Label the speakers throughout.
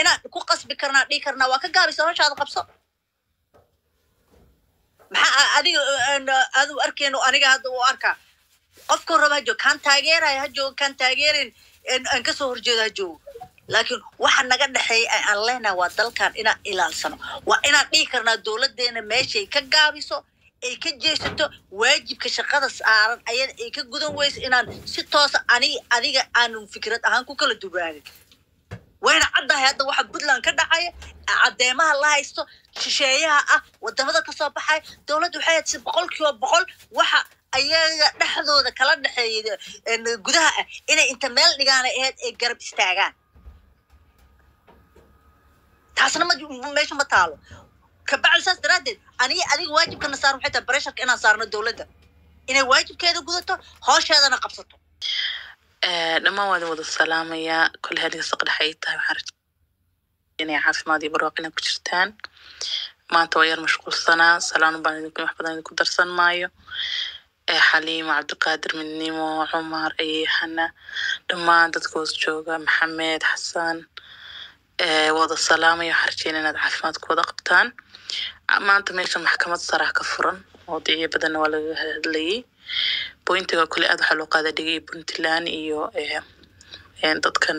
Speaker 1: Inaan ku qasbi karnaa, dhihi karnaa waa ka gaabisa, howshaada qabso. Maxaa adiga adu arkeyno? Aniga hadda u arkaa, qofka raba ha joogo, kaan taageeraya ha joogo, kaan taageerin aan kasoo horjeedo ha joogo, laakiin waxa naga dhexeeya ee aan leenahay waa dalkan inaan ilaalsano. Waa inaan dhihi karnaa dowladeena meeshay ka gaabiso, ay ka jeesato waajibka shaqada saaran, ayada ay ka gudan weyso, inaan si toosa ani adiga aanu fikrad ahaan ku kala duwaanin. Wayna caddahay hadda waxa Puntland ka dhacaya, caddeemaha la haysto, shisheeyaha ah, wadamada kasoo baxaya. Dowladda waxay ahayd si 100% waxa ayaga dhexdooda kala dhexeeya gudaha ah inay inta meel dhigaanay ahayd, ay garab istaagaan. Taasna ma meesha ma taalo. Kabacdi saas daraaddeed aniga adiga waajibkana saaran waxay tahay pressureka inaan saarno dowladda inay waajibkeeda gudato, hoosheedana qabsato.
Speaker 2: Dhammaan waa idin wada salaamayaa. Kole hadiga saqdhex ay tahay, waxaan rajeynaya caafimaad iyo barwaaqo inaad ku jirtaan. Maanta waa yar mashquulsanaa, salaan baan idinku, wax badan idinku darsan maayo. Xaliimo, Cabdiqaadir, Midnimo, Cumar, Ayehana, dhammaan dadka hoos jooga, Maxamed Xasan, wada salaamaya. Waxaan rajeynaya inaad caafimaad ku wada qabtaan. Maanta meesha maxkamad saraa ka furan, mawduucyo badanna waa lagaga hadlayay. Pointiga kule aad waxaa loo qaada dhigay Puntland iyo dadkan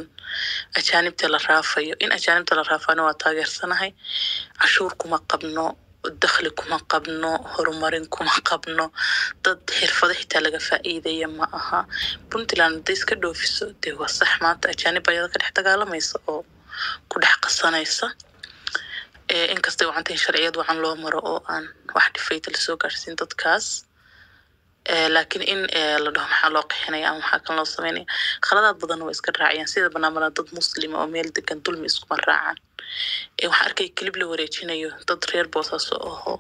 Speaker 2: ajaanibta la raafayo. In ajaanibta la raafana waa taageersanahay. Cashuur kuma qabno, dakhli kuma qabno, horumarin kuma qabno, dad xirfado xitaa laga faa'iidaya ma aha. Puntland hadday iska dhoofiso dee waa sax. Maanta ajaanib ayada ka dhex dagaalamaysa oo ku dhex qasanaysa. Inkastay wacan in sharciyad wacan loo maro oo aan wax dhifayta lasoo gaarsiin dadkaas. Laakiin in la dhaho maxaa loo qixinaya ama maxaa kan loo sameynaya, khaladaad badanna waa iska raacayaan. Sida banaanbana dad Muslima oo meel degan dulmi iskuma raacaan. Waxaan arkay clip la wareejinayo, dad reer Boosaaso ahoo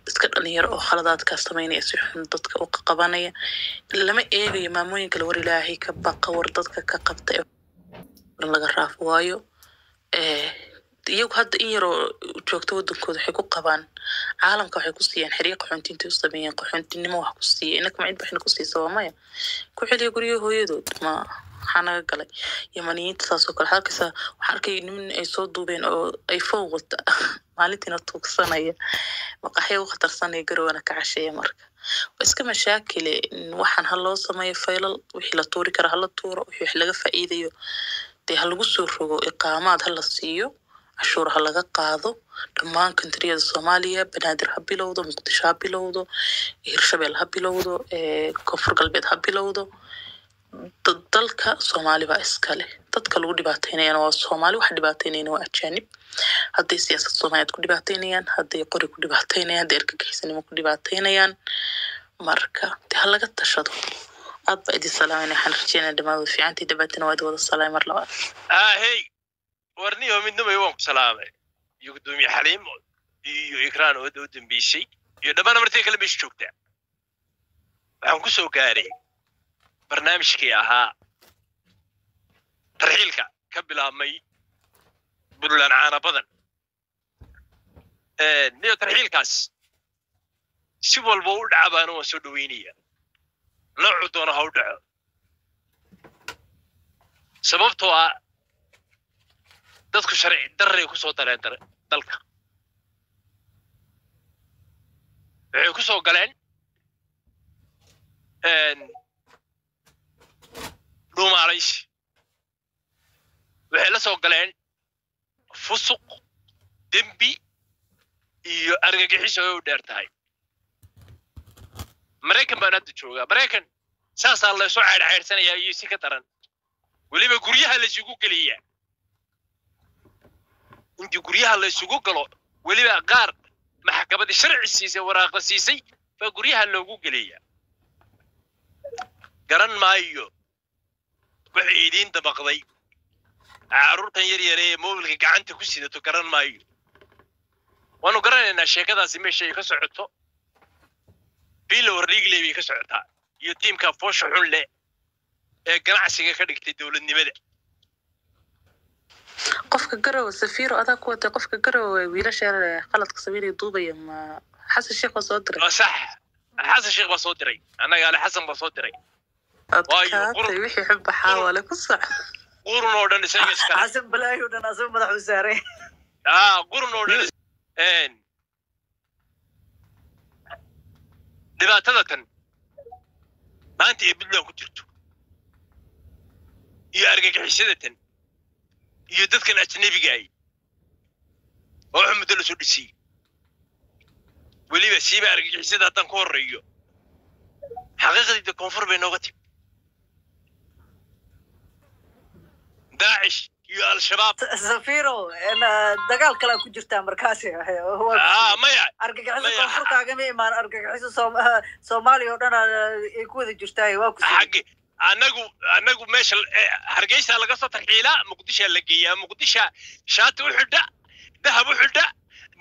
Speaker 2: iska dhalinyaro oo khaladaadkaa sameynaya, si xun dadka u qabanaya. Lama eegayo maamooyinka la war Ilaahay ka baqa, war dadka ka qabta ee dhan laga raafo. Waayo, iyagu hadda in yaroo joogto wadankooda waxay ku qabaan caalamka, waxay ku siiyaan xeryo qaxoontiinta u sameeyeen, qaxoontinimo wax ku siiya. Inaka ma cid waxna ku siisa? Waa maya. Ku celiya guryo hooyadood, ma maxaa naga galay? Yamaniyiinta saasoo kale waxaad arkaysaa. Waxaan arkay niman ay soo duubeen oo iPhone wata, maalintiina tuugsanaya, maqaxyo u khatarsanaya, Garowana ka casheeya. Marka waa iska mashaakile. Waxaan ha loo sameeyo faylal, wixii la tuuri kara hala tuuro, wixii wax laga faa'iidayo dee ha lagu soo rogo, iqaamaad ha la siiyo, cashuur ha laga qaado dhammaan countriyada Soomaaliya. Banaadir ha bilowdo, Muqdisho ha bilowdo, Hirshabeel ha bilowdo, Koonfur Galbeed ha bilowdo. Dalka Soomaali baa iskale, dadka lagu dhibaateynayana waa Soomaali, waxa dhibaateynayana waa ajaanib. Hadday siyaasad Soomaaliyeed ku dhibaateynayaan, hadday qori ku dhibaateynayaan, hadday argagixisanimo ku dhibaateynayaan, marka de ha laga tashado. Aad baa idin salaamayna, waxaan rajeynaya dhammaan fiicantii. Dhibaatina waa idin wada salaamay mar labaad.
Speaker 3: Hey, warniyo Midnimay, waan ku salaamay, iyo gudoomiye Xaliim iyo Ikraan oo hadda u dambeysay, iyo dhammaan amartii kale meesha joogtaa. Waxaan ku soo gaaray barnaamijkii ahaa tarxiilka ka bilaabmay Puntland caana badan. Niyo, tarxiilkaas si walba u dhaca baana waan soo dhaweynaya, noocu doono ha u dhaco, sababtoo ah dadku sharci darray ku soo dareen dalka. Waxay ku soo galeen dhuumaalaysi, waxay la soo galeen fusuq, dembi iyo argagixiso ay u dheer tahay. Maraykan baan hadda joogaa. Maraykan saasaa laysoo caydhcaydhsanayaa iyo si ka daran weliba guryaha laysugu geliyaa. Intii guryaha laysugu galo, weliba qaar maxkamadii sharci siisay, waraaqa siisay baa guryaha loogu geliyaa. Garan maayo waxay idiin dabaqday carruurtan yar yare ee mobilka gacanta ku sidato, garan maayo. Waanu garanaynaa sheekadaasi meesha ay ka socoto. Bilow Rigley bay ka socotaa iyo tiimka foosha xun leh ee ganacsiga ka dhigtay dowladnimada.
Speaker 2: Qofka Garowe safiiro adaa ku watay, qofka Garowe wiilasha yar ee qaladka sameynaya duubaya, ma Xasan Sheekh waa soo diray?
Speaker 3: Waa sax, Xasan Sheekh baa soo diray. Annaga ale Xasan baa soo diray. Waayo,
Speaker 2: adkaatay wixii xubba xaawale ku soc.
Speaker 3: Qurun oo dhan isaga iskale.
Speaker 1: Xasan balaayo dhan asaga madax u saaray.
Speaker 3: Qurun oo dhan dhibaatada tan maanta ee Puntland ku jirto iyo argagixisada tan iyo dadkan ajnabiga ay oo wax muddo lasoo dhisiyey, weliba siiba argagixisada haddaan ku horreeyo, xaqiiqdii koonfur bay nooga timi, Daacish iyo Al-Shabaab.
Speaker 1: Safiro, dagaal kalaa ku jirtaa markaasi.
Speaker 3: Maya.
Speaker 1: Argagixiso
Speaker 3: Maya.
Speaker 1: koonfur kaagama imaan, argagixiso Soomaaliya oo dhan ay ku wada jirtaa, waa ku
Speaker 3: xagge anagu meesha Hargeysa laga soo tarxiilaa, Muqdishaa la geeyaa, Muqdisha shaati u xidha, dahab u xidha,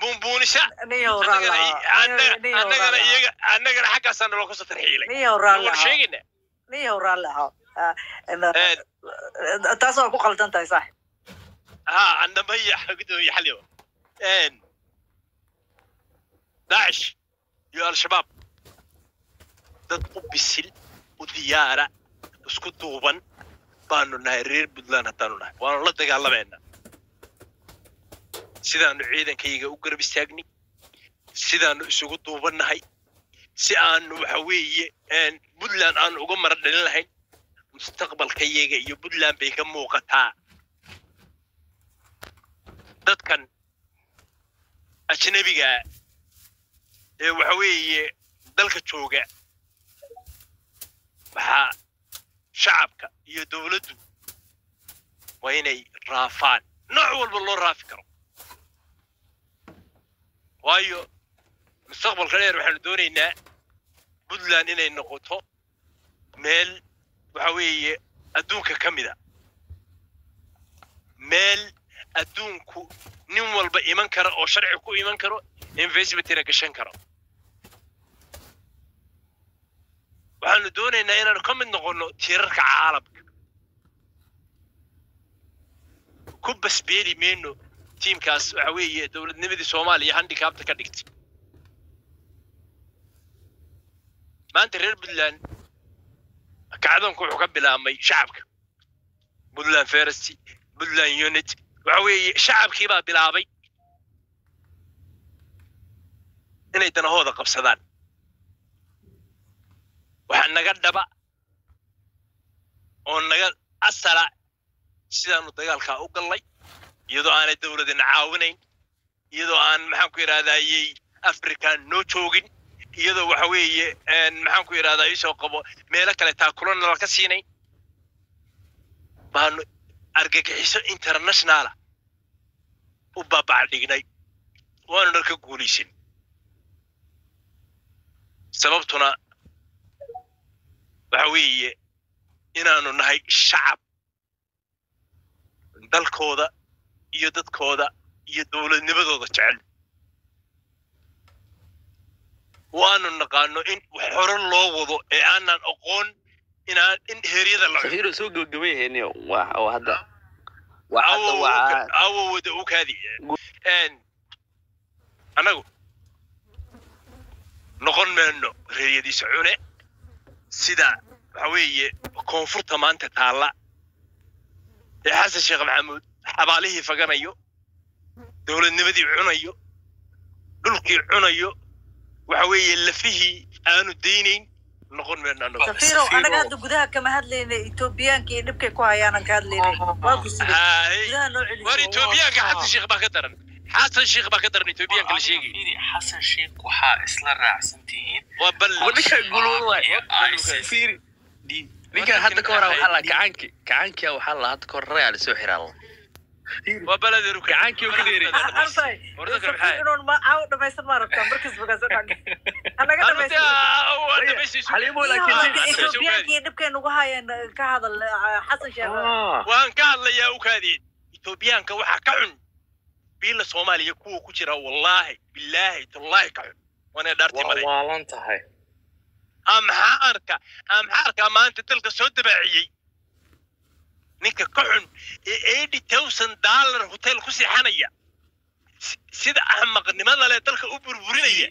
Speaker 3: buunbuunisa.
Speaker 1: Niyow.
Speaker 3: Annagana iyaga, annagana xaggaasaa naloo kasoo tarxiilay.
Speaker 1: Niyow, raalli
Speaker 3: waan
Speaker 1: ahaa.
Speaker 3: Sheegayna.
Speaker 1: Niyow, raalli ahaa. Taas waa ku qaldan tahay, saaxib.
Speaker 3: Ha, andamaya gudoomiye xaliba. Daacish iyo Al-Shabaab dad u bisil, u diyaara, isku duuban baanu nahay reer Puntland haddaanu nahay, waanu la dagaalamaynaa sidaanu ciidankayaga u garab istaagnay, sidaanu isugu duubannahay, si aanu waxa weeye Puntland aanu uga mara dhalin lahayn. Mustaqbalkayaga iyo Puntland bay ka muuqataa. Dadkan ajnabiga ee waxa weeye dalka jooga, waxaa shacabka iyo dowladdu waa inay raafaan nooc walba loo raafi karo, waayo mustaqbalka dheer waxaanu doonaynaa Puntland inay noqoto meel waxa weeye adduunka ka mida, meel adduunku nin walba iman kara oo sharci ku iman karo, investmentina gashan karo. Waxaanu doonaynaa inaanu ka mid noqonno tiirarka caalamka. Ku basbeeli mayno tiimkaas waxa weeye dowladnimadii Soomaaliya handicapta ka dhigtay. Maanta reer Puntland kacdoonku wuxuu ka bilaabmay shacabka. Puntland First, Puntland Unit, waxa weeye shacabkii baa bilaabay inay danahooda qabsadaan. Waxaa naga dhaba oo naga asala sidaanu dagaalkaa u gallay, iyadoo aanay dowladina caawinayn, iyadoo aan maxaan ku idhahdayey Africa noo joogin, iyadoo waxa weeye maxaan ku idhahdaa isoo qabo meelo kale taakulana laka siinay, baanu argagixiso internationala u baabac dhignay, waanuna ka guulaysan. Sababtuna waxa weeye inaanu nahay shacab dalkooda iyo dadkooda iyo dowladnimadooda jecel, waanu naqaano in wax hore loo wado ee aanan aqoon inaan in heeryada la cuno.
Speaker 4: Safiiro, soo gabagabayhayni waa oo hadda waa hadda waa
Speaker 3: Awowda u kaadi. Annagu noqon mayno reeryadiisa cune sida waxa weeye koonfurta maanta taalla ee Xasan Sheekh Maxamuud xabaalihii faganayo, dowladnimadii cunayo, dhulkii cunayo, waxa weeye lafihii aanu daynayn noqon mayno annagu.
Speaker 1: Safiro, anaga hadda gudaha kama hadlayna, Etoobiyaanka iyo dhibkay ku hayaanan ka hadlaynay. Waa ku sidee
Speaker 3: Haay.
Speaker 1: Gudaha noo celi.
Speaker 3: War Etoobiyaanka Xasan Sheekh baa ka daran, Xasan Sheekh baa ka daran Etoobiyaanka la sheegay.
Speaker 5: Fiiri, Xasan Sheekh waxaa isla raacsan tihiin
Speaker 3: waa bal.
Speaker 4: War ninkaan gulwad waay.
Speaker 5: ISIS.
Speaker 4: Fiiri, ninkaan hadda ka hor waxaa la kacaanki waxaa la hadda ka hor ragaa lasoo xiraa.
Speaker 3: Waa baladeeru.
Speaker 4: Gacaankii uu ka dheeray.
Speaker 1: Arfay.
Speaker 3: War dadka
Speaker 1: Safir
Speaker 3: maxay
Speaker 1: inuun ma caaw dhamaysan ma rabtaa markas markaas hanaga dhamaysan.
Speaker 4: Xaliimo, laakiin
Speaker 1: Etoobiyaanka iyo dhibkay nagu hayeen ka hadal, Xasan Sheekh.
Speaker 3: Waan ka hadlayaa, u kaadiye. Etoobiyaanka waxaa ka xun biila Soomaaliya kuwa ku jira, wallaahi bilaahi tallaahi ka xun waana dhaartii
Speaker 5: Waa
Speaker 3: maray.
Speaker 5: waalan tahay.
Speaker 3: Amxaarka maanta dalka soo dabaaciyey ninka ka xun ee $80,000 hotel ku seexanaya, sida axmaqnimada leh dalka u burburinaya.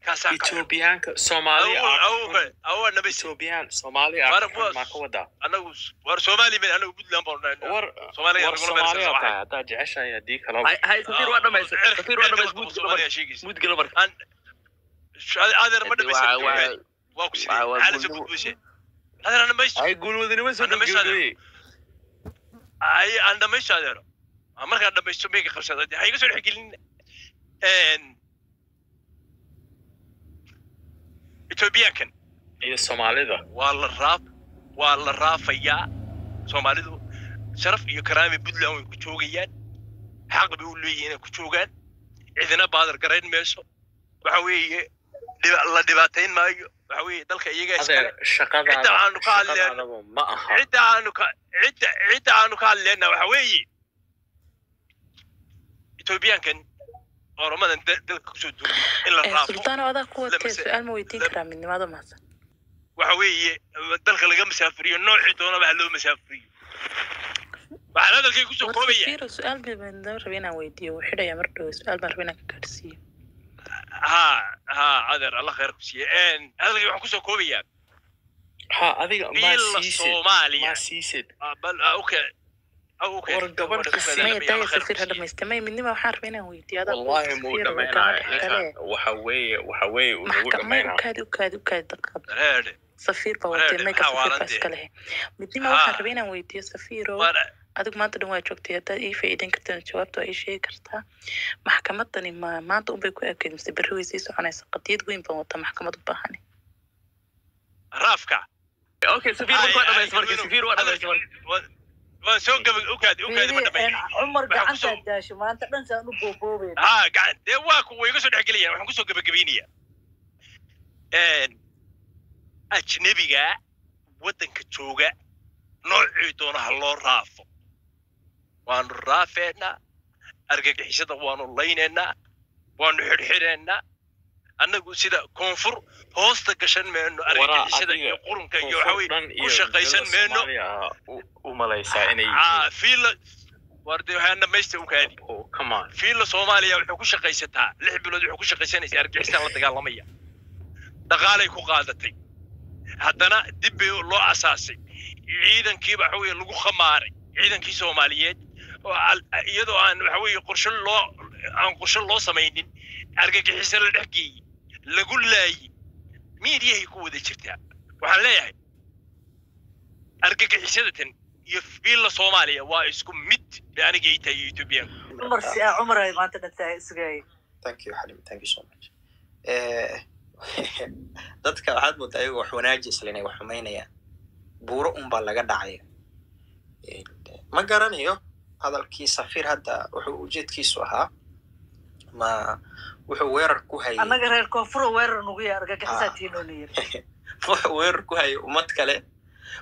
Speaker 3: Kaasaa ka xun.
Speaker 5: Etoobiyaanka Soomaali
Speaker 3: Awow
Speaker 5: aa ka
Speaker 3: awow
Speaker 5: xun.
Speaker 3: Kale awow dhamayste.
Speaker 5: Etoobiyaan Soomaali aa
Speaker 3: War
Speaker 5: ka xun maa ka wadaa?
Speaker 3: Anagu war Soomaali men, anagu Puntland baanu nahay.
Speaker 5: War
Speaker 3: Soomaaliga
Speaker 5: war
Speaker 3: nagula meersan.
Speaker 5: Soomaaliya
Speaker 3: Waxay
Speaker 5: tahay haddaad jeceshahay, haddii kalaba.
Speaker 4: Hay hay, Safiir waa dhamaysa, Safiir waa dhamaysa, mute gala marka.
Speaker 3: Soomaaliya sheegaysa.
Speaker 4: Mute gala marka.
Speaker 3: Aan adeer ma
Speaker 4: Hade
Speaker 3: dhamaysan.
Speaker 4: waa waa
Speaker 3: Waa ku sidee
Speaker 4: waa waa
Speaker 3: maxaa la soo
Speaker 4: guulnimo.
Speaker 3: gudbisay adeer? Aan dhamaysto.
Speaker 4: Ay, guulwadanimo soo
Speaker 3: Aan dhamaysto adeer.
Speaker 4: gabagabeeyey.
Speaker 3: Ay, aan dhamaysto adeero. Aan markaan dhamaysto meyga qabsada ha iga soo dhexgelin. Etoobiyaankan
Speaker 5: iyo Soomaalida
Speaker 3: waa la raafayaa. Soomaalidu sharaf iyo karaami Puntland way ku joogayaan, xaq bay u leeyihiin inay ku joogaan. Cidina baadar garayn mayso. Waxa weeye la dhibaatayn maayo. Waxa weeye dalka iyaga
Speaker 5: Adeer,
Speaker 3: iskale. Cidda
Speaker 5: shaqadaada
Speaker 3: aanu ka hadleyno
Speaker 5: shaqadaadaba ma aha.
Speaker 3: Cidda aanu ka hadleyna waxa weeye Etoobiyaankan Oromadan dalka kusoo duulay in la raafo.
Speaker 2: Sultaano, adaa ku
Speaker 3: la
Speaker 2: watee su-aal ma weydiin karaa midnimada mahadsan?
Speaker 3: Waxa weeye dalka laga masaafuriyo, noocii doonaba ha loo masaafuriyo. Waxaan hadalkay kusoo
Speaker 2: War
Speaker 3: koobaya.
Speaker 2: Safiiro, su-aal baan rabay inaan weydiiyo, wuu xidhayaa mar dhow. Su-aal baan rabay inaan ka gaadhsiiyo.
Speaker 3: Ha adeer, Alla khayr ku siiye. Hadalkay waxaan kusoo koobayaa
Speaker 5: Ha, adiga maa
Speaker 3: Biilla
Speaker 5: siisid
Speaker 3: Soomaaliya.
Speaker 5: Maa siisid.
Speaker 3: Ah, bal okay okay.
Speaker 5: War gabadh ka sii.
Speaker 2: Maya, daya, Safiir ha dhamaystay. Maya, midnima waxaan rabay inaan weydiiyo, adaa ku
Speaker 5: Wallahi
Speaker 2: watay
Speaker 5: muu
Speaker 2: Safiiro, wuu kaama
Speaker 5: dhamaynaayo
Speaker 2: dhex
Speaker 5: ninkan.
Speaker 2: galee.
Speaker 5: Waxa weeye uu nagu
Speaker 2: Maxkamay
Speaker 5: dhamaynaa.
Speaker 2: ukaadi, ukaadi, ukaadi daqiiqad.
Speaker 3: Reerde
Speaker 2: Safiir baa watay.
Speaker 3: Wareerde,
Speaker 2: Mayka
Speaker 3: maxaa
Speaker 2: Safiir baa
Speaker 3: waarantee?
Speaker 2: iska lehe. Midnima waxaan
Speaker 3: Ha
Speaker 2: rabay inaan weydiiyo Safiiro,
Speaker 3: war
Speaker 2: adigu maanta dhan waa joogtay, haddaad ii faa'iideyn kartaan jawaabta waa ii sheegi kartaa. Maxkamadani ma maanta unbay ku ekeyd mise berri way sii soconaysa? Qadiyad weyn baan wataa, maxkamad u baahan.
Speaker 3: Raafka.
Speaker 4: Okay, Safiir marka waa dhamaysa marka, Safiir waa dhamaysa marka.
Speaker 3: Waan soo gaba, ukaadi, ukaadi, ma
Speaker 1: Fiiri,
Speaker 3: dhamayn.
Speaker 1: Cumar
Speaker 3: Waxaan
Speaker 1: gacantaa
Speaker 3: kusoo
Speaker 1: daasho maanta dhan saan u booboobayna.
Speaker 3: Ha, gacan dee waa ku way iga soo dhexgelaya. Waxaan kusoo gabagabaynayaa ajnebiga waddanka jooga noocii doona ha loo raafo. Waanu raafeynaa argagixisada, waanu laynaynaa, waanu xidhxidhaynaa. Annagu sida koonfur hoosta gashan mayno
Speaker 5: Waraa
Speaker 3: argagixisada
Speaker 5: adiga
Speaker 3: iyo qurunka iyo waxa
Speaker 5: koonfur
Speaker 3: weye
Speaker 5: dhan
Speaker 3: ku
Speaker 5: iyo
Speaker 3: shaqaysan
Speaker 5: villa
Speaker 3: mayno.
Speaker 5: Soomaaliya u malaysaa inay yihiin.
Speaker 3: Aa, fiila war dee waxaan dhamaysta, ukaadi.
Speaker 5: Oh, come on.
Speaker 3: Fiila Soomaaliya wuxuu ku shaqaysataa 6 bilood, wuxuu ku shaqaysanaysaa argagixisaan la dagaalamaya. Dhaqaalay ku qaadatay, haddana dib bay loo asaasay ciidankiiba. Waxa weeye lagu khamaaray ciidankii Soomaaliyeed oo iyadoo aan waxa weeye qorshe loo samaynin argagixiso la dhex geeyey, lagu laayey. Miidiyahay ku wada jirtaa. Waxaan leeyahay argagixisadatan iyo fiila Soomaaliya waa isku mid bay aniga ii tahay iyo Etoobiyaanku.
Speaker 1: Cumar si ah, Cumar ay maanta dhan tahay sugayay.
Speaker 6: Thank you, Xalim, thank you so much. Dadka waxaad moodaa ayago wax wanaaji isla inay wax xumaynayaan, buuro unbaa laga dhacaya. Ma garanayo hadalkii Safiir hadda wuxuu ujeedkiisu ahaa, ma wuxuu weerar ku hayay
Speaker 1: Annaga reer koonfuro weerar nugu yahay, argagixisaa tiinoona yiri.
Speaker 6: Wuxuu weerar ku hayay ummad kale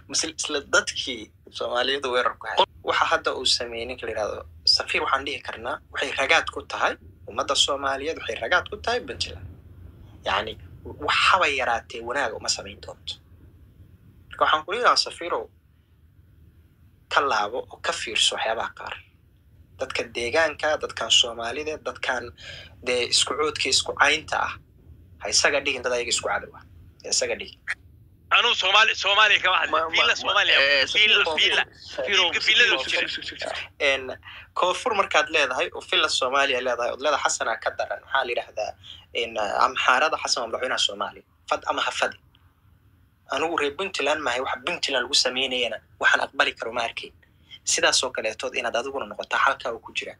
Speaker 6: mise isla dadkii Soomaaliyeed weerar ku hayay? Waxa hadda uu sameeyey ninka la yidhahdo Safiir, waxaan dhihi karnaa waxay ragaad ku tahay ummadda Soomaaliyeed, waxay ragaad ku tahay Puntland. Yacni waxaba yaraatee wanaaga uma samayn doonto. Marka waxaan ku leeyahaa, Safiirow, ka laabo oo ka fiirso waxyaabaha qaar. Dadka deegaanka, dadkan Soomaalida, dadkan dee isku coodka, isku caynta ah, ha isaga dhigin dad ayaga isku cadow ah, ha isaga dhigin.
Speaker 3: Anuu Soomaali Soomaaliya kama hadlin. Fiila Soomaaliya, fiila fiila
Speaker 4: Safiirow,
Speaker 3: fiilada ku
Speaker 4: Safiirow,
Speaker 3: jira.
Speaker 4: sug, sug, sug, sug.
Speaker 6: Koonfur markaad leedahay oo Villa Soomaaliya leedahay ood leedahay Xasanaa ka daran, maxaa la yidhahdaa, Amxaarada, Xasan waa madaxweynaha Soomaaliya, fad ama ha fadi. Anigu reer Puntland mahay, waxa Puntland lagu sameynayana waxaan aqbali karo ma arkayn. Sidaasoo kaleetood inaad adiguna noqotaa halkaa uu ku jira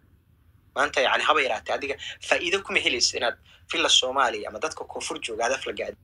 Speaker 6: maanta. Yani haba yaraatee adiga faa'iido kuma helaysa inaad Villa Soomaaliya ama dadka koonfur jooga aad aflagaad.